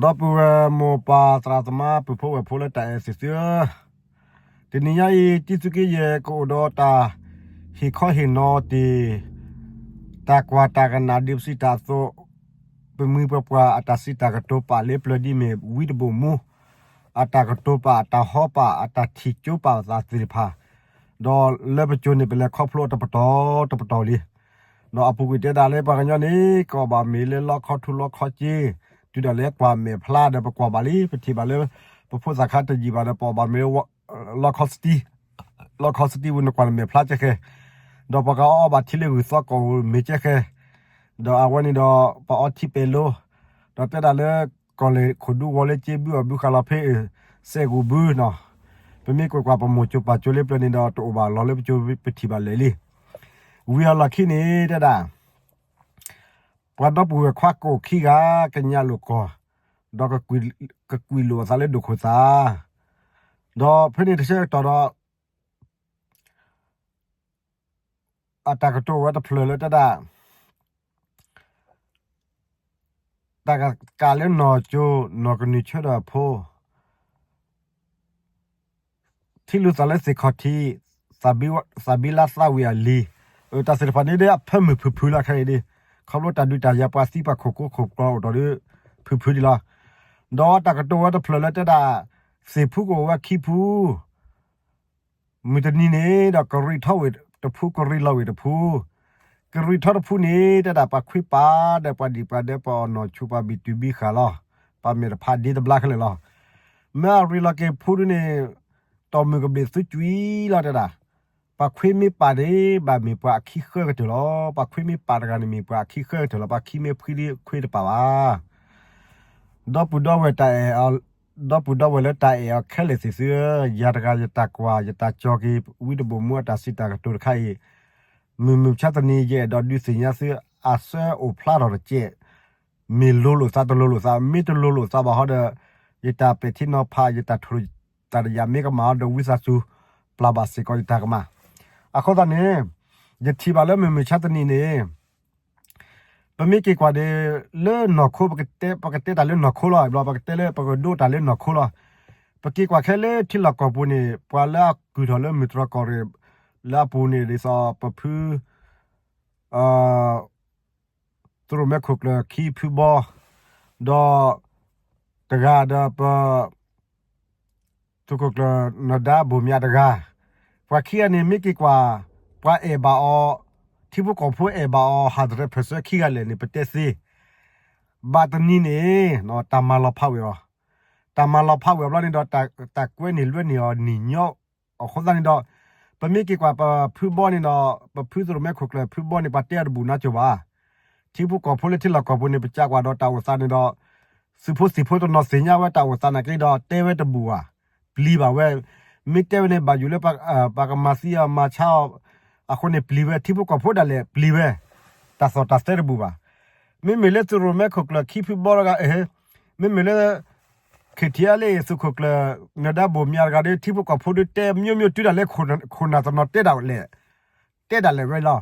ဒီပုၢ်ဝဲၢ်မိၢ်ပၢ်သရၣ်သမါ ပုၢ်ဖိဝဲၢ်ဖိလၢတၢ်အဲၣ်သ့ၣ်သုဧၢ, တနံၤညါအံၤ တံၤသုးက့ယဲၢ်ကအိၣ်ဒီးတၢ်ဟ့ၣ်ခီဟ့ၣ်နီၤတ့ၢ် တၢ်ကွၢ်တၢ်ကနၣ်ဒ်ပစံးတၢ်အသိး, ပမှံၤပပှၢ်အတၢ်စံးတၢ်ကတိၤပာ်လၢပျၢၤဒ်မ့ၢ်ဝံတဘိၣ်မူ အတၢ်ကတိၤပာ် အတၢ်ဟီပာ် အတၢ်ထံၣ်ကၠိပာ်အသးသ့ၣ်တဖၣ်, ဒီးလၢပကၠိန့ၣ် ပလဲၤခီဖျိတပတီၢ်တပတီၢ်လံ. ဒီးအပူၤကွံာ်တဲဒၣ်လၢပှၤကညီန့ၣ် ကအီၣ်ဘၣ်မ့ၤလၢလီခီထူလီခီက့, တုၤဒၣ်လဲာ်ကွၢ်မဲာ်ဖျါဒီးပကွၢ်ဘၣ်လံ, ပထံၣ်ဘၣ်လၢ ပဖိသၣ်ခါတယံာ်ဘၣ်ဒီး ပအီၣ်ဘၣ်မ့ၤလၢ လီခီစတံ, လီခီစတံဝံၤ နကွၢ်နမဲာ်ဖျါကဲဃဲ, ဒီးပှၤကအီၣ်ဘၣ်ထံလၢဂုၢ်သီကီၢ်ဧိၤမ့ၤကဲဃဲ, ဒီးအဝဲန့ၣ်ဒီး ပအီထံပဲၤလိ, ဒီးတဲဒၣ်လၢ ကီၢ်လဲၢ်ခိၣ်ဒူဝီၤလၢက့ဘုအီၣ်ဘုဃာ်လီၤဖဲ စဲးဂူာ်ဘုနီၤ, ပမ့ၢ်ကွၢ်ကွၢ်ပမိၢ်ကၠိပၢ်ကၠိလၢပျၢၤန့ၣ်ဒီး တအိၣ်ဘၣ်လီၤလၢပကၠိ ပထံၣ်ဘၣ်လၢာ်လံ. ဝံၤအလီၢ်ခံန့ၣ်တဲဒၣ် ပှၤဒီပုၢ်ဝဲၢ်ခွါကိၣ်ခံဂၤ ကညးလိာ်ကွီၢ်, ဒီးကကွံာ်လိာ်အသးလၢဒိၣ်ခိၣ်သး, ဒီးဖဲန့ၣ်တဆၢကတီၢ်ဒီး အတၢ်ကတိၤဝဲတဖျၢၣ်လၢတဲဒၣ် တၢ်ကကးလၢနီၢ်ကၠိ နီၢ်ကနုာ်ဆၢထၢၣ်အဖိ ထံလူၤသးလၢသ့ၣ်ခီၣ်ထံး, သးဘံလါသးဝံၤအလံၤ, တၢ်သ့ၣ်တဖၣ်န့ၣ်ဒီးအဖၢမုၢ်ဖုၣ်ဖုၣ်လီၤခဲအံၤဒ်, ခီဖျိတၢ်ဒုးတၢ်ယၤ ပှၤသံပှၤခိၣ်ကိခိၣ်ကျီအိၣ်ထီၣ်ဒီး ဖုၣ်ဖုၣ်ဒံးလီၤ. ဒီးတၢ်ကတိၤဝဲတဖျၢၣ်လၢတဲဒၣ် သ့ၣ်ဖူကအိၣ်ဝဲခံဖူ မုၢ်တနံၤန့ၣ်ဒီး ကရံးထီၣ်ဝ့ၢ်တဖူ ကရံးလီၤဝ့ၢ်တဖူ, ကရံးထီၣ်တဖူန့ၣ် တဲဒၣ်ပှၤခွ့ပာ်ဒီးပှၤဒံၣ်ပှၤဒဲး ပှၤအီၣ်နီၢ်ဆူၣ် ပှၤဘံၣ်တုၤဘံၣ်ဃာ်လီၤ, ပှၤမဲာ်တဖးဒ့တဘျါခဲလၢာ်လီၤ. မ့ၢ်အရံးလီၤက့ၤဖူဒ်န့ၣ် တီၢ်မုၢ်ကဘျံးသုကွံာ်လီၤတဲဒၣ်, ပှၤခွ့မ့ၢ်ပာ်န့ၣ် ဘၣ်မ့ၢ်ပှၤအခံဃၢကတၢၢ်လီၤ. ပှၤခွ့မ့ၢ်ပာ်တဂၤန့ၣ်မ့ၢ်ပှၤအခံဃၢကတၢၢ်လီၤ. ပှၤခံမ့ၢ်ဖှံဒ်ခွ့တပာ်ဘၣ် ဒီပုၢ်ဒီဝဲၢ်တၢ်အဲၣ်အီၤ, ဒီပုၢ်ဒီဝဲၢ်လၢတၢ်အဲၣ်အီၤခဲလၢာ်သ့ၣ်သုဧၢ, ယၤတဂၤယတၢ်ကွၢ် ယတၢ်ကၠီၤက့ၤ ဝံတဘိၣ်မူအတၢ်စံးတၢ်ကတိၤတခါအံၤ, မုၢ်မုၢ်ဆါတနံၤ ယအဲၣ်ဒိးဒုးသ့ၣ်ညါသု အဆၢအိၣ်ဖျါထီၣ်တကဲး, မ့ၢ်လိၤလိာ်သးတလိၤလိာ်သး, မ့ၢ်တလိၤလိာ်သးဘၣ်ဟီဒီး ယတၢ်ပဲာ်ထံနီၤဖး ယတၢ်ထိၣ်တၢ်တယာ်မ့ၢ်ကမၣ်ဟီဒီး ဝံသးစူၤ ပျၢ်ဘၣ်စ့ၢ်ကီးယတၢ်ကမၣ်. အဃိသတးန့ၣ် ယထံၣ်ဘၣ်လၢမုၢ်မုၢ်ဆါတနံၤန့ၣ် ပမ့ၢ်က့ၤကွၢ်ဒီး လၢနီၢ်ခိ ပကတဲတၢ်လၢနီၢ်ခိလီၤ, ဘျီပကတဲလၢပကဒိတၢ်လၢနီၢ်ခိလီၤ. ပက့ၤကွၢ်ခဲလၢထံလီၢ်ကီၢ်ပူၤန့ၣ် ပှၤလၢအကုၢ်ထီၣ်လၢမုၢ်တြီၢ်ကီၢ်ရ့ၣ် လၢအပူၤန့ၣ် ဒ်သိးပဖု သုးရိၣ်မဲခိၣ်ကျၢၢ်ခံဖုဘီ, ဒီးတဂၤဒီးပ သုးခိၣ်ကျၢၢ်နၢၤဒါဘိၣ်မၠးတဂၤ, ပှၤခံဂၤန့ၣ်မ့ၢ်က့ၤကွၢ် ပှၤအဲၣ်ဘၣ်အီၤ, ထံဖိကီၢ်ဖိအဲၣ်ဘၣ်အီၤ ဟးတရဲၣ်ဖၢၣ်စၢခံဂၤလဲၣ်န့ၣ် ပတဲသ့. ဘၣ်တနံၤန့ၣ် တၢ်မၤလီၤဖးဝဲအီၤ, တၢ်မၤလီၤဖးဝဲအီၤဘျီန့ၣ်ဒီး တၢ်ကွဲန့ၢ်လွဲန့ၢ်အီၤနံၣ်ညီ အဃိသတးန့ၣ်ဒီး ပမ့ၢ်က့ၤကွၢ်ပဖုဘီန့ၣ်ဒီး ပဖုသုးရိၣ်မဲခိၣ်ကျၢၢ်ဖုဘီန့ၣ် ပှၤတဲအီၤတဘူၣ်နီတစိၤဘၣ်. ထံဖိကီၢ်ဖိလၢထံလီၢ်ကီၢ်ပူၤန့ၣ် ပက့ၤကွၢ်ဒီးတၢ်အိၣ်သးန့ၣ်ဒီး သုးဖိသံၣ်ဖိတနီၤသ့ၣ်ညါဝဲတၢ်အိၣ်သးနာ်က့ဒီး တဲဝဲတဘူၣ်ဘၣ်, ပျံၤဘၣ်ဝဲ, မ့ၢ်တဲဝဲန့ၣ် ဘၣ်ယိၣ်လၢ ပကမၤသံအီၤမၤဆါအီၤ, အဃိန့ၣ်ပျံၤဝဲ, ထံဖိကီၢ်ဖိဒၣ်လဲာ်ပျံၤဝဲ, တၢ်သီၣ်တၢ်သဲတဘူၣ်ဘၣ်. မ့မ့ၢ်လၢသုးရိၣ်မဲခိၣ်ကျၢၢ်ခံဖုဘီတဂၤ, မ့မ့ၢ်လၢ KTLA သုးခိၣ်ကျၢၢ်နၢၤဒါဘိၣ်မၠးတဂၤဒီး ထံဖိကီၢ်ဖိဒီးတဲမိမိတုၤဒၣ်လဲာ် ခိၣ်နၢ်တနီၤတဲဒၣ်လဲာ်, တဲဒၣ်လဲာ်ဝဲလီၤ.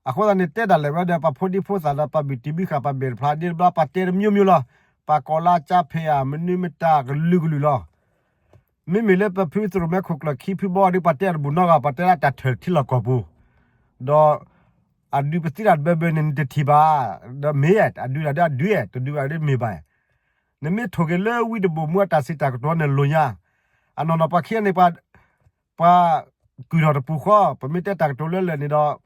အဃိသတးန့ၣ် တဲဒၣ်လဲာ်ဝဲဒီး ပှၤဖိဒံဖိသၣ်ဒီး ပှၤဘံၣ်တံၢ်ဘံၣ်ဃာ် ပှၤမဲာ်တဖျါဒ့တဘျါ ပှၤတဲတမျိုးမျိုးလီၤ. ပှၤကိးလါကၠါဖဲးဧါ မနုၤမတၤကလုာ်ကလုာ်လီၤ. မ့မ့ၢ်လၢပဖုသုးရိၣ်မဲခိၣ်ကျၢၢ်ခံဖုဘီဒီး ပှၤတဲတဘူၣ်နီတဂၤ ပှၤတဲဒၣ်တၢ်ထၢၣ်ထံလီၢ်ကီၢ်ပူၤ, ဒီး အဒုးပသံတၢ်တဘၢဘၢန့ၣ် နတထံၣ်ဘၣ်, ဒီးမ့ၢ် အဒုးတၢ်ဒီးအဒုး တဒုးဘၣ်ဒီးမ့ၢ်ဘၣ်. နမ့ၢ်ထိၣ်က့ၤလၢဝံတဘိၣ်မူအတၢ်စံးတၢ်ကတိၤန့ၣ်လိၤညါ, အနီၢ်နီၢ်ပှၤခံဂၤန့ၣ် ပှၤကုၢ်ထီၣ်တပူၤဃီ, ပမ့ၢ်တဲတၢ်ကတိၤလၢလၢာ်န့ၣ်ဒီး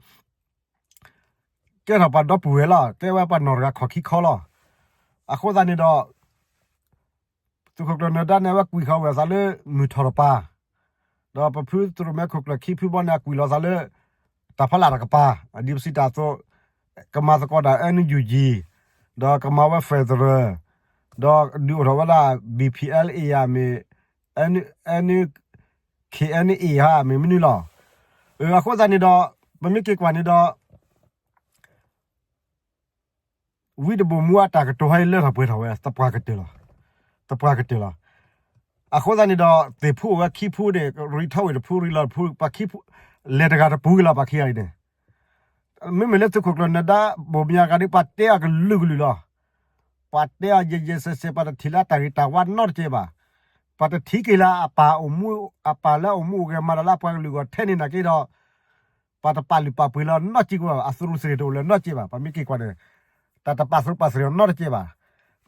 ကဲထီၣ်ပှၤဒီပုၢ်ဝဲၢ်လီၤ, ကဲဝဲပှၤနီၢ်တဂၤခီၣ်ခံခီလီၤ. အဃိသတးန့ၣ်ဒီး သုးခိၣ်ကျၢၢ်နၢၤဒါန့ၣ် အဝဲကွံာ်ဃီၤဝဲသးလၢမုၢ်ထီၣ်တပၤ, ဒီးပဖုသုးရိၣ်မဲခိၣ်ကျၢၢ်ခံဖုဘီန့ၣ် အကွံာ်လီၤသးလၢ တၢ်ဖီလာ်တကပၤ, အဒ်ပစံးတၢ်အသိး, ကမၤသကိးတၢ် NUG, ဒီးကမၤဝဲ federal, ဒီးဒုးအိၣ်ထီၣ်ဝဲဒၣ် BPLA ဧါမ့ၢ် N, N, KNA ဧါမ့ၢ်မနုၤလီၤ. အဃိသတးန့ၣ်ဒီး ပမ့ၢ်က့ၤကွၢ်န့ၣ်ဒီး ဝံတဘိၣ်မူအတၢ်ကတိၤဟဲလၢထီၣ်ပှဲၤထီၣ်ဝဲ သပှၢ်ကတၢၢ်လီၤ, သပှၢ်ကတၢၢ်လီၤ. အဃိသတးန့ၣ်ဒီး သ့ၣ်ဖူအိၣ်ဝဲခံဖူန့ၣ် ရံးထီၣ်ဝ့ၢ်တဖူ ရံးလီၤတဖူ ပှၤခံဖူ လဲၤတဂၤတပူၤဂ့ၤလီၤ ပှၤခံဂၤအံၤန့ၣ်, မ့မ့ၢ်လၢသုးခိၣ်ကျၢၢ်နၢၤဒါဘိၣ်မၠးတဂၤဒီး ပှၤတဲအီၤကလုာ်ကလုာ်လီၤ. ပှၤတဲအီၤယဲယဲစဲးစဲး ပှၤတထံၣ်လၢအတၢ်ဂ့ၤတၢ်ဝါနီတကဲဘၣ်. ပှၤတထံၣ်က့ၤလၢအပၢ်အိၣ်မူ, အပၢ်လၢအအိၣ်မူအိၣ်ဂဲၤမၤတၢ်လၢပှၤကလုာ်အဂီၢ်ထဲန့ၣ်နာ်က့ဒီး ပှၤတပာ်လုၢ်ပာ်ပှ့ၤလၢအနီတကဲဘၣ်, အသရူးသရ့ၤတအိၣ်လၢၤနီတကဲဘၣ်. ပမ့ၢ်က့ၤကွၢ်န့ၣ် တၢ်တပာ်သရူးပာ်သရ့ၤအီၤနီတကဲဘၣ်.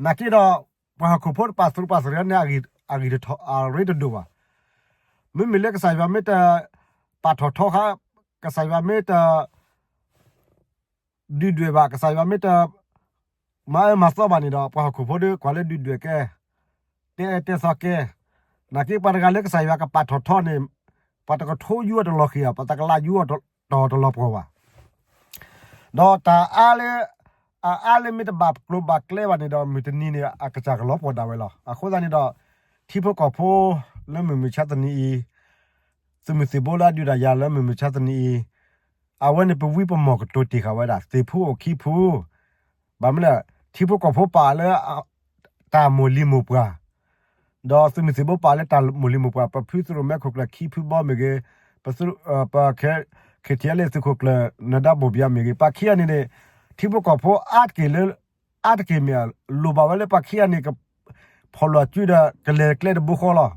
နာ်က့ဒီး ပှၤဟီၣ်ခိၣ်ဖိတပာ်သရူးပာ်သရ့ၤန့ၣ် အဂ့ၤတဒိၣ်ဘၣ်. မ့မ့ၢ်လၢကစၢ်ယွၤမ့ၢ်တပာ်ထီၣ်ထီဃာ်, ကစၢ်ယွၤမ့ၢ်တ ဒုၣ်ဒွဲၣ်ဘၣ်, ကစၢ်ယွၤမ့ၢ်တ မၤအၢမၤသီဘၣ်န့ၣ်ဒီး ပှၤဟီၣ်ခိၣ်ဖိဒီးကွၢ်လၢဒုၣ်ဒွဲၣ်ကဲ, တဲအၢတဲသီကဲ. နာ်က့ပှၤတဂၤလၢကစၢ်ယွၤကပာ်ထီၣ်ထီန့ၣ် ပှၤတကထိယူအီၤတလီၤဃံၤဘၣ်, ပှၤတကလးယူအီၤတလီၤပှီၢ်ဘၣ်. ဒီးတၢ်အါလၢ အအါလၢမ့ၢ်တဘၣ်ကျိၤဘၣ်ကျဲဘၣ်န့ၣ်ဒီး မုၢ်တနံၤန့ၣ် အကစၢ်ကလီၤပှီၢ်ဒၣ်ဝဲလီၤ. အဃိသတးန့ၣ်ဒီး ထံဖိကီၢ်ဖိလၢမုၢ်မုၢ်ဆါတနံၤအံၤ, သုးမုၢ်သံၣ်ဘိလၢအဒုးတၢ်ယၤလၢမုၢ်မုၢ်ဆါတနံၤအံၤ, အဝဲန့ၣ်ပဝံပမီၢ်ကတိၤတ့ၢ်ဃာ်ဝဲဒၣ် သ့ၣ်ဖူအိၣ်ခံဖူ, ဘၣ်မနုၤလဲၣ်, ထံဖိကီၢ်ဖိပာ်လၢ တၢ်မိၢ်လံၤမိၢ်ပှၢ်, ဒီးသုးမုၢ်သံၣ်ဘိပာ်လၢတၢ်မိၢ်လံၤမိၢ်ပှၢ်, ပဖုသရိၣ်မဲခိၣ်ကျၢၢ်ခံဖုဘီမ့ၢ်ဂ့ၤ, ပ ခ့ထံလၢသုးခိၣ်ကျၢၢ် နၢၤဒါဘိၣ်ဘံယါမ့ၢ်ဂ့ၤ, ပှၤခံဂၤန့ၣ်န့ၣ် ထံဖိကီၢ်ဖိအါတက့ၢ်လၢ အါတက့ၢ်မ့ၢ် လိၣ်ဘၣ်ဝဲလၢပှၤခံဂၤန့ၣ် ကဖီၣ်လိာ်စုဒီးကလဲၤကျဲတဘိဃီလီၤ.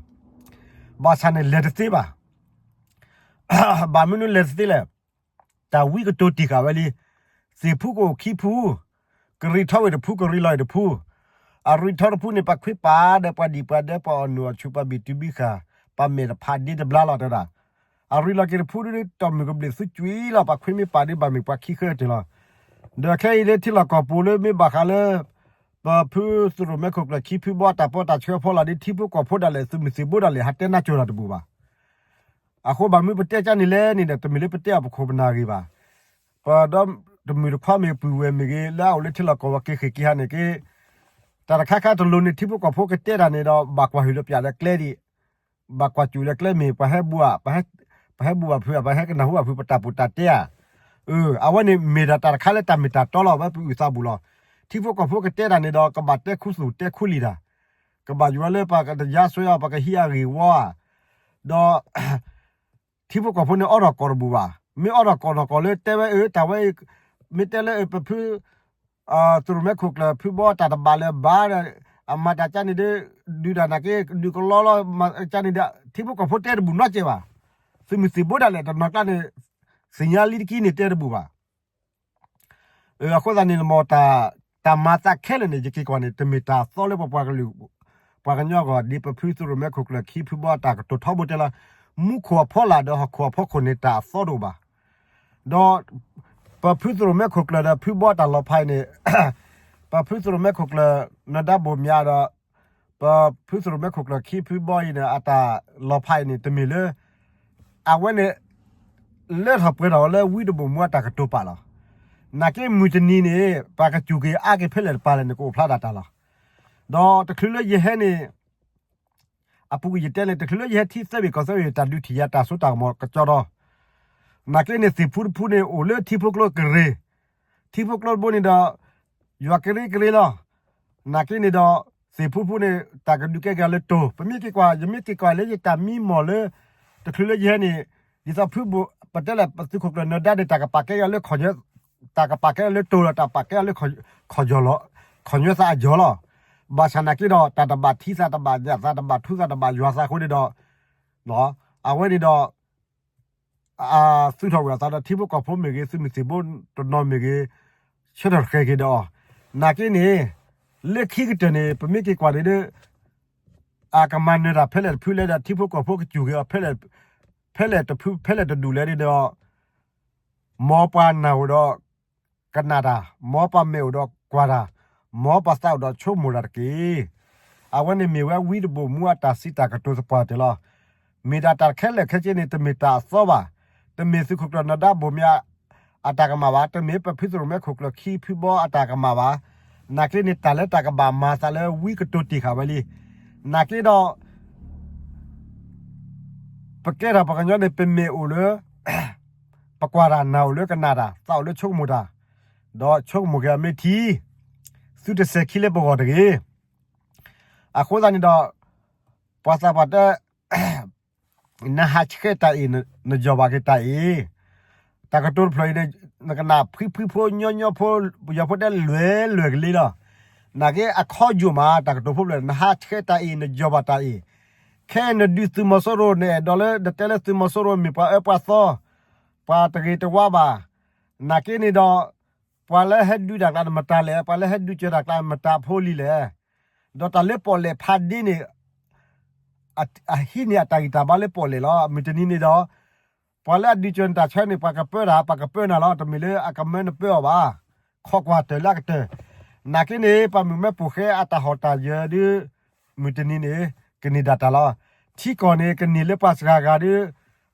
ဘၣ်ဆၣ်န့ၣ်လဲၤတသ့ဘၣ်. ဘၣ်မနုၤလဲၤတသ့လဲၣ်. တၢ်ဝံကတိၤတ့ၢ်ဃာ်ဝဲလံ. သ့ၣ်ဖူကအိၣ်ခံဖူ, ကရံၣ်ထီၣ်ဝဲတဖူ, ကရံၣ်လီၤဝဲတဖူ. အရံၣ်ထီၣ်တဖူန့ၣ် ပှၤခွ့ပာ်ဒီးပှၤဒံၣ်ပှၤဒဲး ပှၤအီၣ်နုၢ်အီၣ်ဆူၣ် ပှၤဘံၣ်တုၤဘံၣ်ဃာ်, ပှၤမဲာ်တဖးဒ့တဘျါလီၤတဲဒၣ်. အရံၣ်လီၤက့ၤတဖူဒီး တီၢ်မုၢ်ကဘျံးသုကွံာ်လီၤ, ပှၤခွ့မ့ၢ်ပာ်ဒီးဘၣ်မ့ၢ်ပှၤခံဃၢတ့ၢ်လီၤ. ဒီးခဲအံၤလၢထံလီၢ်ကီၢ်ပူၤလၢမ့ၢ်ဘၣ်ဃးလၢ ပဖုသရိၣ်မဲခိၣ်ကျၢၢ်ခံဖုဘီအတၢ်ပီးတၢ်ဆှၢအဖီလာ်ဒီး ထံဖိကီၢ်ဖိဒၣ်လဲာ် သုးမုၢ်သံၣ်ဘိဒၣ်လဲာ် ဟးတဲနါစိၤတၢ်တဘူၣ်ဘၣ်. အဃိဘၣ်မနုၤပတဲကၢ်န့ၣ်လဲၣ်န့ၣ်ဒီး တမ့ၢ်လၢပတဲအီၤပခိၣ်ပနၢ်ဂ့ၤဘၣ်. ပဒီတမုၢ်တခွါမ့ၢ်ပုၢ်ဝဲၢ်မ့ၢ်ဂ့ၤ လၢအအိၣ်လၢထံလီၢ်ကီၢ်ဝဲက့ၤဃ့ၢ်က့ၤဟးန့ၣ်က့, တၢ်တခါခါတလိၤန့ၣ် ထံဖိကီၢ်ဖိကတဲတၢ်န့ၣ်ဒီး ဘၣ်ကွၢ်ဟုၣ်လၢပျၢ်လၢကျဲဒံး, ဘၣ်ကွၢ်စူၣ်လၢကျဲမ့ၢ် ပှၤဟဲဘူၣ်ဧါ, ပှၤဟဲဘူၣ်ဘၣ်ဖုးဧါ, ပှၤဟဲကနၢ်ဟူဘၣ်ဖုး ပတၢ်ပူၤတၢ်တဲဧါ. အဝဲန့ၣ်မ့ၢ်ဒၣ်တၢ်တခါလၢတၢ်မ့ၢ်တၢ်တီလီၤ ဝဲပအုၣ်သးဘူၣ်လီၤ. ထံဖိကီၢ်ဖိကတဲတၢ်န့ၣ်ဒီး ကဘၣ်တဲခူသူၣ်တဲခူလံာ်တၢ်, ကဘၣ်ယွၤလၢပှၤကယါစွဲအီၤ ပှၤကဟံးအဂ့ၢ်ဝီဧါ. ဒီး ထံဖိကီၢ်ဖိန့ၣ်အီထီၣ်ကီၢ်တဘူၣ်ဘၣ်. မ့ၢ်အီထီၣ်ကီၢ်နီၢ်ကီၢ်လၢတဲဝဲအၢ တၢ်ဝဲအံၤ, မ့ၢ်တဲလၢအၢ ပဖု သရိၣ်မဲခိၣ်ကျၢၢ်ဖုဘီတၢ်တဘၣ်လၢၤဘၣ်ဒီး အမၤတၢ်ကၢ်န့ၣ်ဒီး ဒုးတၢ်နာ်က့ ဒုးကလီလီၤ မၤကၢ်န့ၣ်ဒီး ထံဖိကီၢ်ဖိတဲတဘူၣ်နီတစဲးဘၣ်. သုးမုၢ်သံၣ်ဘိဒၣ်လဲာ်တနီၤကျါန့ၣ် သ့ၣ်ညါလံတကံန့ၣ်တဲတဘူၣ်ဘၣ်. အဃိသတးန့ၣ် တၢ်မၤသးခဲလၢာ်န့ၣ် ယက့ၤကွၢ်န့ၣ် တမ့ၢ်တၢ်အသီလၢပပှၤကလုာ် ပှၤကညီအဂီၢ် ဒ်ပဖုသရိၣ်မဲခိၣ်ကျၢၢ်ခံဖုဘီအတၢ်ကတိၤထီဘိတဲလီၤ, မူခိၣ်အဖီလာ်ဒီးဟီၣ်ခိၣ်အဖီခိၣ်န့ၣ် တၢ်အသီတအိၣ်ဘၣ်. ဒီး ပဖုသရိၣ်မဲခိၣ်ကျၢၢ်ဒီးဖုဘီအတၢ်လီၤဖးအံၤန့ၣ် ပဖုသရိၣ်မဲခိၣ်ကျၢၢ် နၢၤဒါဘိၣ်မၠးဒီး ပဖုသရိၣ်မဲခိၣ်ကျၢၢ်ခံဖုဘီအံၤန့ၣ် အတၢ်လီၤဖးအံၤန့ၣ် တမ့ၢ်လၢ အဝဲန့ၣ် လၢထီၣ်ပှဲၤထီၣ်လၢဝံတဘိၣ်မူအတၢ်ကတိၤပာ်လီၤ. နာ်က့မုၢ်တနံၤန့ၣ် ပှၤကစူၢ်က့ၤအါက့ၤဖဲလဲၣ်တပၤလဲၣ်န့ၣ် ကအိၣ်ဖျါဒၣ်တၢ်လီၤ. ဒီးတချုးလၢယဟဲန့ၣ် အပူၤကွံာ်ယတဲန့ၣ် တချုးလၢယဟဲထံသၢဘ့ၣ်ကီၢ်သၢဘ့ၣ် တၢ်ဒုးထံၣ်ယၤတၢ်စိတၢ်ကမီၤကကၠီဒီး နာ်က့န့ၣ် သ့ၣ်ဖူတဖူန့ၣ် အိၣ်လၢထံဖိကျိကရ့ၣ်, ထံဖိကျိတဘိန့ၣ်ဒီး ယွၤကရ့ကရ့လီၤ. နာ်က့န့ၣ်ဒီး သ့ၣ်ဖူတဖူန့ၣ် တၢ်ကဒုးကဲက့ၤအီၤလၢတိၤ, ပမ့ၢ်က့ၤကွၢ် ယမ့ၢ်က့ၤကွၢ်လၢယတၢ်မံမီၢ်လၢ တချုးလၢယဟဲန့ၣ် ဒ်သိးဖုဘိၣ် ပတဲလၢပသုးခိၣ်ကျၢၢ်နၢၤဒါန့ၣ် တၢ်ကပာ်ကဲအီၤလၢ တၢ်ကပာ်ကဲအီၤလၢတိၤဒီး တၢ်ပာ်ကဲအီၤလၢ ခီၣ်ညီသးအကၠီၤလီၤ. ဘၣ်ဆၣ်နာ်က့ဒီး တၢ်တဘၣ်ထံသးတဘၣ် ညၣ်သးတဘၣ်ထူသးတဘၣ်ယွၤသးအဃိန့ၣ်ဒီး အဝဲန့ၣ်ဒီး အသုးထီၣ်ဝဲအသးဒီး ထံဖိကီၢ်ဖိမ့ၢ်ဂ့ၤ သုးမုၢ်သံၣ်ဘိတနီၤမ့ၢ်ဂ့ၤ ဆၢထၢၣ်ဃဲၤက့ၤဒီးအီၤ, နာ်က့န့ၣ် လၢခံကတၢၢ်န့ၣ် ပမ့ၢ်က့ၤကွၢ်န့ၣ်ဒီး အကမၤနၢၤတၢ်ဖဲလဲၣ်တဖုလဲၣ်ဒီး ထံဖိကီၢ်ဖိကစူၢ်က့ၤအီၤ ဖဲလဲၣ်တဖု ဖဲလဲၣ်တဒူၣ်လဲၣ်ဒီး မ်ပှၤနၢ်အိၣ်ဒီးကနၣ်တၢ်, မ်ပှၤမဲာ်အိၣ်ဒီးကွၢ်တၢ်, မ်ပှၤသးအိၣ်ဒီးဆိကမိၣ်တၢ်တက့ၢ်. အဝဲန့ၣ်မ့ၢ်ဝဲဝံတဘိၣ်မူအတၢ်စံးတၢ်ကတိၤသပှၢ်တၢၢ်လီၤ. မ့ၢ်ဒၣ်တၢ်ခဲလၢာ်ခဲဆ့န့ၣ် တမ့ၢ်တၢ်အသီဘၣ်. တမ့ၢ်သုးခိၣ်ကျၢၢ်နၢၤဒါဘိၣ်မၠး အတၢ်ကမၣ်ဘၣ်, တမ့ၢ်ပဖုသရိၣ်မဲခိၣ်ကျၢၢ်ခံဖုဘီအတၢ်ကမၣ်ဘၣ်. နာ်က့န့ၣ် တၢ်လၢတၢ်ကဘၣ်မၤသးလၢဝံကတိၤတ့ၢ်ဃာ်ဝဲလံ. နာ်က့ဒီး ပကဲထီၣ်ပှၤကညီန့ၣ် ပမဲာ်အိၣ်လၢ ပကွၢ်တၢ်နၢ်အိၣ်လၢကနၣ်တၢ် သးအိၣ်လၢဆိကမိၣ်တၢ်, ဒီးဆိကမိၣ်က့ၤအမ့ၢ်ထံ သုတစဲၤခံလၢပဂီၢ်တဂ့ၤ. အဃိသတးန့ၣ်ဒီး ပှၤသးပှၢ်တဲ နဟးဆှဲးတၢ်အံၤ နယီၢ်ဘၣ်က့ၤတၢ်အံၤ, တၢ်ကတိၤတဖျၢၣ်အံၤန့ၣ် နကနၣ်ဖှံဖှံဖိညီညီဖိ ပယီၤဖိတဲလွဲလွဲကလံလီၤ. နာ်က့အခီယိာ်မး တၢ်ကတိၤဖိဖျၢၣ် နဟးဆှဲးတၢ်အံၤ နယီၤဘၣ်တၢ်အံၤ, ခဲအံၤနဒုးသုးမီၤစိရိၤ နအဲၣ်ဒိးလၢနတဲလၢသုးမီၤစိရိၤမ့ၢ်ပှၤအၢပှၤသီ, ပှၤတဂ့ၤတဝါဘၣ်. နာ်က့န့ၣ်ဒီး ပှၤလၢဟဲဒုးတၢ်ကျါန့ၣ်မတၤလဲၣ်, ပှၤလၢဟဲဒုးစၢၤတၢ်ကျါမတၤဖိလံလဲၣ်. ဒီးတၢ်လၢပီၣ်လဲၣ်ဖးဒ့န့ၣ် အဟံးန့ၢ်အတၢ်ဂံၢ်တၢ်ဘါလၢပီၣ်လဲၣ်လီၤ. မုၢ်တနံၤန့ၣ်ဒီး ပှၤလၢအဒုးစၢၤနတၢ်ဆၢန့ၣ် ပှၤကပၢတၢ် ပှၤကပၢနၤလီၤ. တမ့ၢ်လၢအကမၢနပၢအီၤဘၣ်. ခိးကွၢ်တၢၢ်လၢအကတၢၢ်. နာ်က့န့ၣ် ပှၤမုၣ်မဲပိာ်ဃဲအတၢ်ဟီၣ်တၢ်ယၢၤဒုး မုၢ်တနံၤန့ၣ် ကန့ၢ်ဒၣ်တၢ်လီၤ. ထံကီၢ်န့ၣ် ကန့ၢ်လၢပှၤစှၤဂၤဒုး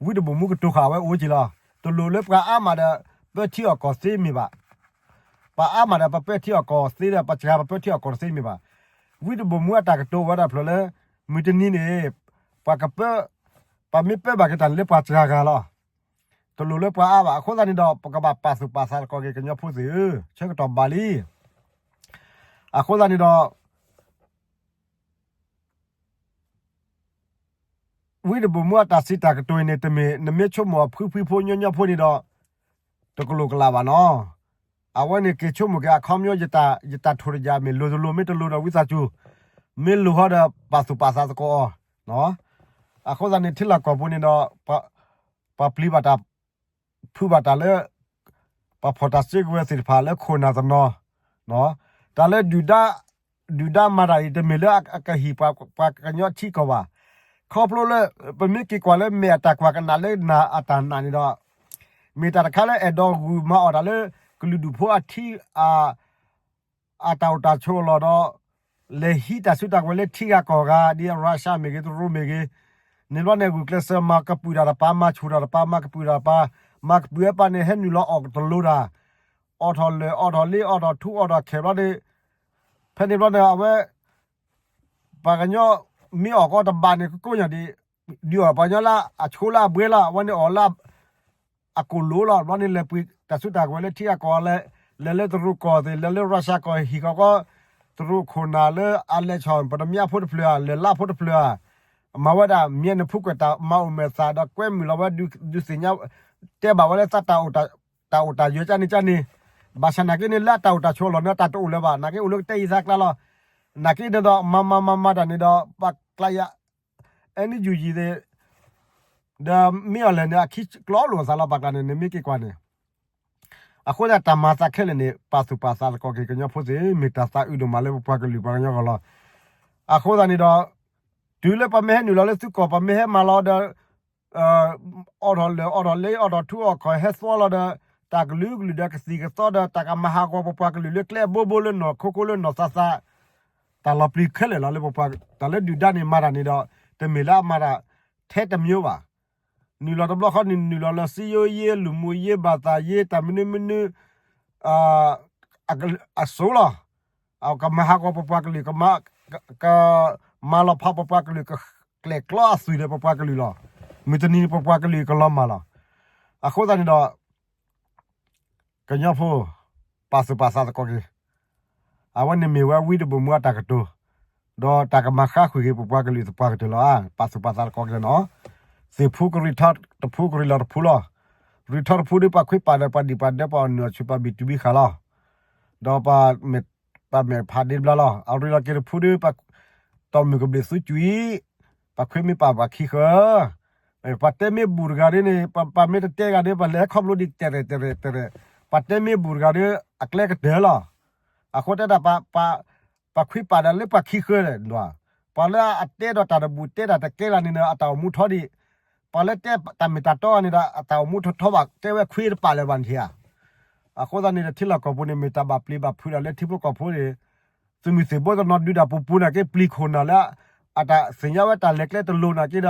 ဝံတဘိၣ်မူကတိၤဃာ်ဝဲအိၣ်က့ၤလီၤ. တလိၣ်လၢပှၤအါမးဒီး ပၢထံအီၣ်ကီၢ်သ့မ့ၢ်ဘၣ်. ပှၤအါမးဒီး ပပၢထံအီၣ်ကီၢ်သ့ဒီး ပှၤစှၤပပၢထံအီၣ်ကီၢ်သ့မ့ၢ်ဘၣ်. ဝံတဘိၣ်မူအတၢ်ကတိၤဝဲဒၣ်ဖျၢၣ်လၢ မုၢ်တနံၤန့ၣ် ပှၤကပၢ ပှၤမ့ၢ်ပၢဘၣ်က့ၤတၢ်န့ၣ်လၢပှၤစှၤဂၤလီၤ. တလိၣ်လၢပှၤအါဘၣ်. အဃိသတးန့ၣ်ဒီး ပကဘၣ်ပာ်သူၣ်ပာ်သးသကိးက့ၤ ကညီဖိသ့ၣ်ဧၢ, ဆၢကတီၢ်ဘၣ်လံ. အဃိသတးန့ၣ်ဒီး ဝံတဘိၣ်မူအတၢ်စံးတၢ်ကတိၤအံၤန့ၣ် တမ့ၢ်နမ့ၢ်ဆိကမိၣ်အဖှံဖှံဖိညီညီဖိန့ၣ်ဒီး တကလိာ်ကလာ်ဘၣ်နီၤ. အဝဲန့ၣ်က့ၤဆိကမိၣ်က့ၤအခီပညီ ယတၢ်ထိၣ်တယၢ်မ့ၢ်လိၤတလိၤ မ့ၢ်တလိၤဒီးဝံသးစူၤ, မ့ၢ်လိၤဟီဒီးပာ်သူၣ်ပာ်သးသကိးအီၤ. အဃိသတးန့ၣ် ထံလီၢ်ကီၢ်ပူၤန့ၣ်ဒီး ပှၤပျံၤဘၣ်တၢ် ဖုးဘၣ်တၢ်လၢ ပှၤဖီၣ်တၢ်စုကဝဲၤသ့ၣ်တဖၣ်လၢခိၣ်နၢ်တနီၤ, တၢ်လၢဒုၣ်ဒါ ဒုၣ်ဒါမၤတၢ်အံၤ တမ့ၢ်လၢအကဟံးပှၤကညီထံကီၢ်ဘၣ်. ခီဖျိလၢ ပမ့ၢ်က့ၤကွၢ်လၢမဲာ်အတၢ်ကွၢ်ကနၣ်လၢနၢ်အတၢ်နာ်န့ၣ်ဒီး မ့ၢ်တၢ်တခါလၢအဲၣ်ဒိးဂုာ်မၤအီၣ်တၢ်လၢ ကလုာ်ဒူၣ်ဖိအထံ အတၢ်အိၣ်တၢ်ဆိးအလီၢ်ဒီး လဲၤဟံးတၢ်စုတၢ်ကဝဲၤလၢထံဂၤကီၢ်ဂၤ ဒ်ရၢၡါမ့ၢ်ဂ့ၤ တရူးမ့ၢ်ဂ့ၤ, န့ၣ်ဘျီန့ၣ် ဂုာ်ကျဲးစၢးမၤကပုာ်တၢ်တပၤ မၤဆူၣ်တၢ်တပၤ မၤကပုာ်တၢ်တပၤ, မၤကပုာ်ဝဲပၢ်န့ၣ် ဟဲနုာ်လီၤအီၣ်တလိၤတၢ်, အီၣ်ထီၣ်လၢာ် အီၣ်ထီၣ်လ့ အီၣ်ထီၣ်ထူ အီၣ်ထီၣ်ခဲးဘျီန့ၣ်, ဖဲန့ၣ်ဘျီန့ၣ် အဝဲ ပှၤကညီမ့ၢ်အီၣ်ကီတဘၣ်န့ၣ် ကကိးညါဒံး, ဒုးအီၣ်ပှၤကညီလၢအဆိလၢအဘှဲလီၤ, အဝဲန့ၣ်အီၣ်လၢ အကိၣ်လိၤလီၤ. ဘျီန့ၣ်လဲၤပှ့ၤတၢ်စုတၢ်ကဝဲၤလၢထံဂၤကီၢ်ဂၤလဲၣ်, လဲၤလၢတရူးကီၢ်သ့ၣ် လဲၤလၢရၢၡါကီၢ်ဟံၣ်ဃီကီ, တရူးခိၣ်နၢ်လၢအလဲၤဆီၣ် ပတမၠၣ်ဖိတဖျၢၣ်ဧါ, လဲၤလၢဖိတဖျၢၣ်ဧါ, မၤဝဲဒၣ် မ့ၢ်နဖုကွဲးတၢ်မၤအိၣ်မဲာ်သၣ်ဒီးကွဲမုာ်လီၤဝဲ ဒုးသ့ၣ်ညါ တဲဘၣ်ဝဲလၢသး တၢ်အိၣ်တၢ်ယၢၤကၠၢန့ၣ်ကၠၢန့ၣ်, ဘၣ်ဆၣ်နာ်က့န့ၣ် လၢအတၢ်အိၣ်တၢ်ဆိးအလီၢ်န့ၣ် အတၢ်တအိၣ်လၢၤဘၣ်. နာ်က့အိၣ်လၢကတဲယံၤသးကျါလီၤ. နာ်က့န့ၣ်ဒီး မၤမၤမၤမၤတၢ်န့ၣ်ဒီး ပှၤကျါယၤ အဲနယူယံၤသ့ၣ် ဒီးမ့ၢ်အီၤလဲၣ်န့ၣ် အခံကျီလိာ်အသးလီၤ ပှၤကျါန့ၣ် နမ့ၢ်က့ၤကွၢ်န့ၣ်. အဃိသတးတၢ်မၤသးခဲလၢာ်န့ၣ် ပာ်သူၣ်ပာ်သးသကိးက့ၤကညီဖိသ့ၣ် မ့ၢ်တၢ်သးအုးဒိၣ်မးလၢပပှၤကလုာ်ပှၤကညီဂီၢ်လီၤ. အဃိသတးန့ၣ်ဒီး တုၤလၢပှၤမ့ၢ်ဟဲနုာ်လီၤလၢသုးကီၢ် ပှၤမ့ၢ်ဟဲမၤလီၤဒီး အီၣ်ထီၣ်လၢာ် အီၣ်ထီၣ်လ့ အီၣ်ထီၣ်ထူ အီၣ်ခီၣ်ဟဲသွီလီၤဒီး တၢ်ကလုာ်ကလုာ်ဒီးကသံၣ်ကသီဒီး တၢ်ကမၤဟးဂီၤပပှၤကလုာ်လၢကျဲအဘိဘိလၢနီၢ်ခိခိလၢနီၢ်သးသး တၢ်လီၤပျံၤခဲလၢာ်လီၤလၢပပှၤ တၢ်လၢဒုၣ်ဒါန့ၣ်မၤတၢ်န့ၣ်ဒီး တမ့ၢ်လၢအမၤတၢ်ထဲတမံၤဘၣ်. နုာ်လီၤတဘျီဃီန့ၣ် နုာ်လီၤလၢစည်းရုံးရေး လူမှုရေး ဘာသာရေး တၢ်မနုၤမနုၤ အစိၤလီၤ. ကမၤဟးဂီၤပပှၤကလုာ် ကမၤလီၤဖးပပှၤကလုာ် ကကျဲၣ်ကျီအသွံၣ်ဒီးပပှၤကလုာ်လီၤ. မုၢ်တနံၤပပှၤကလုာ်ကလီၤမၢ်လီၤ. အဃိသတးန့ၣ်ဒီး ကညီဖိ ပာ်သူၣ်ပာ်သးသကိးက့ၤ အဝဲန့ၣ်မ့ၢ်ဝဲဝံတဘိၣ်မူအတၢ်ကတိၤ, ဒီးတၢ်ကမၤဃါဃုာ်က့ၤပပှၤကလုာ်သပှၢ်ကတၢၢ်လီၤ. ပာ်သူၣ်ပာ်သးသကိးက့ၤနီၤ, သ့ၣ်ဖူကရံၣ်ထီၣ်တဖူ ကရံၣ်လီၤတဖူလီၤ. ရံၣ်ထီၣ်တဖူဒီး ပှၤခွံပာ်ဒီးပှၤဒံၣ်ပှၤဒၢပှၤအီၣ်နုၢ်အီၣ်ဆူၣ် ပှၤဘံၣ်တူၢ်ဘံၣ်ဃာ်လီၤ. ဒီး ပှၤမဲာ်ဖးဒ့တဘျါလီၤ. အရံၣ်လီၤက့ၤတဖူဒီး ပှၤတီၢ်မုၢ်ကဘျံးသူစူၤအံၤ, ပှၤခွံမ့ၢ်ပာ်ပှၤခံဃၢၤ ပှၤတဲမ့ၢ်ဘူၣ်တဂၤဒီးန့ၣ် ပှၤမ့ၢ်တတဲဂၤဒီး ပှၤလဲၤခီဖျိဒံးတဲာ်ရဲၣ်တဲာ်ရဲၣ်တဲာ်ရဲၣ်, ပှၤတဲမ့ၢ်ဘူၣ်တဂၤဒီး အကျဲကတၢၢ်လီၤ. အဃိတဲဒၣ် ပှၤခွံပာ်ဒီးလၢပှၤခံဃၢၤန့ၣ်, ပှၤလၢအတဲဒီးတၢ်တဘူၣ်တဲတၢ်တကဲလၢ်န့ၣ်ဒီး အတၢ်အိၣ်မူထီဒံး, ပှၤလၢတဲတၢ်မ့ၢ်တၢ်တီဂၤန့ၣ်ဒီး အတၢ်အိၣ်မူထီထီဘၣ် တဲဝဲခွံတပာ်လၢၤဘၣ်န့ၣ်ဧါ. အဃိသတးန့ၣ်ဒီး ထံလီၢ်ကီၢ်ပူၤန့ၣ် မ့ၢ်တၢ်ဘၣ်ပျံၤဘၣ်ဖုးဒၣ်လၢထံဖိကီၢ်ဖိန့ၣ်, သုးမုၢ်သံၣ်ဘိတနီၤဒုးတၢ်ပူၤပူၤနာ်က့ ပျံၤခိၣ်နၢ်လၢ အတၢ်သ့ၣ်ညါဝဲတၢ်လဲၤကျဲတလိၤနာ်က့ဒီး,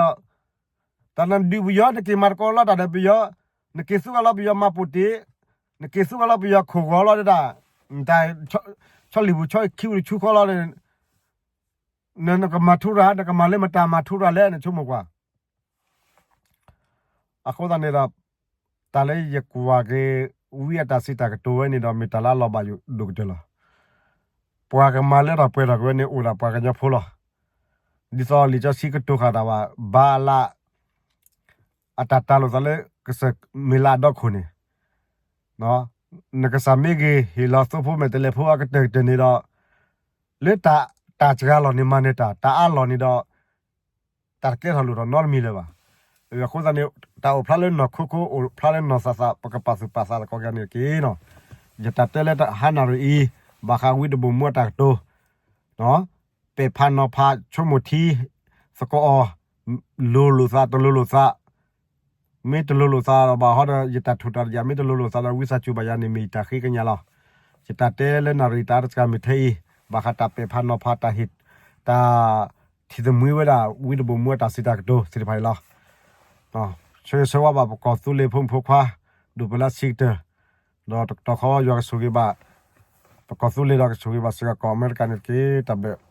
တၢ်နဒုးပယီၤ နက့ၤမၤသကိးလီၤတၢ်ဒီးပယီၤ, နက့ၤသူဂၤလီၤပယီၤမၤပိာ်တ့ၢ်, နက့ၤသူဂၤလီၤပယီၤခိၣ်ဂီၤလီၤဒၣ်, ဆီလံၣ်ပူၤဆီခံပူၤတဆူဃီလီၤ, နကမၤထူရၤ နကမၤလၢမတၤမၤထူရၤလဲၣ် နဆိကမိၣ်ကွၢ်. အဃိသတးန့ၣ်ဒီး တၢ်လၢယကွၢ်က့ၤ ဝံအတၢ်စံးတၢ်ကတိၤဝဲန့ၣ်ဒီး မ့ၢ်တၢ်လၢအလီၤဘၣ်ယိၣ်ဒိၣ်ကတၢၢ်လီၤ. ပှၤကမၤလၢထီၣ်ပှဲၤထီၣ်က့ၤဝဲန့ၣ် အိၣ်ဒၣ်ပှၤကညီဖိလီၤ. ဒ်သိးလံာ်စီဆှံကတိၤဃာ်တၢ်ဘၣ် ဘၤအလး အတၢ်တၤလိာ်သးလၢ ကစၢၢ်မ့ၢ်လၢအဒီခိၣ်န့ၣ်, နကစၢ်မ့ၢ်ဂ့ၤ ဟ့ၣ်လီၤသိဖိမဲာ်တဲးလဲးဖိအကတၢၢ်ကတၢၢ်န့ၣ်ဒီး, လၢတၢ်စှၤလီၢ်န့ၣ်မၤနၢၤတၢ်, တၢ်အါလီၢ်န့ၣ်ဒီး တၢ်တကဲထီၣ်လိၣ်ထီၣ်နီတမံၤလၢၤဘၣ်. အဃိသတးန့ၣ် တၢ်အိၣ်ဖျါလၢနီၢ်ခိခိ အိၣ်ဖျါလၢနီၢ်သးသး ပကပာ်သူၣ်ပာ်သးသကိးက့ၤန့ၣ်တက့ၢ်နီၤ. ယတၢ်တဲလၢဟါနၣ်ရံၣ်အံၤ ဘၣ်ဃးဝံတဘိၣ်မူအတၢ်ကတိၤ ပဲာ်ဖးနီၤဖး ဆိကမိၣ်ထံ သကိးအီၤ လိၤလိာ်သး တလိၤလိာ်သး, မ့ၢ်တလိၤလိာ်သးဒီးဘၣ်ဟီဒီး ယတၢ်ထူၣ်တၢ်ယၤ မ့ၢ်တလိၤလိာ်သးဒီး ဝံသးစူၤဘၣ်ယၤန့ၣ် မ့ၢ်ယတၢ်ဃ့ကညးလီၤ. ယတၢ်တဲလၢနၣ်ရံၣ်တၢ်တစှၤမုၢ်ထဲအံၤ ဘၣ်ဃးတၢ်ပဲာ်ဖးနီၤဖး တၢ်ဟ့ၣ် တၢ်ထံၣ်သမံဝဲဒၣ် ဝံတဘိၣ်မူအတၢ်စံးတၢ်ကတိၤသ့ၣ်တဖၣ်အံၤလီၤ. ဆၢဂ့ၤဆၢဝါဘၣ်ပကီၢ်သူလ့ၤဖိမုၣ်ဖိခွါ ဒိၣ်ပလၢဆံးကတၢၢ်, ဒီးတကတီၢ်ဃီယွၤကဆိၣ်ဂ့ၤဘၣ် ပကီၢ်သူလ့ၤဒီးကဆိၣ်ဂ့ၤဘၣ်စ့ၢ်ကီးကီၢ်အမဲရကၤန့ၣ်တက့ၢ်. တၢ်ဘျုး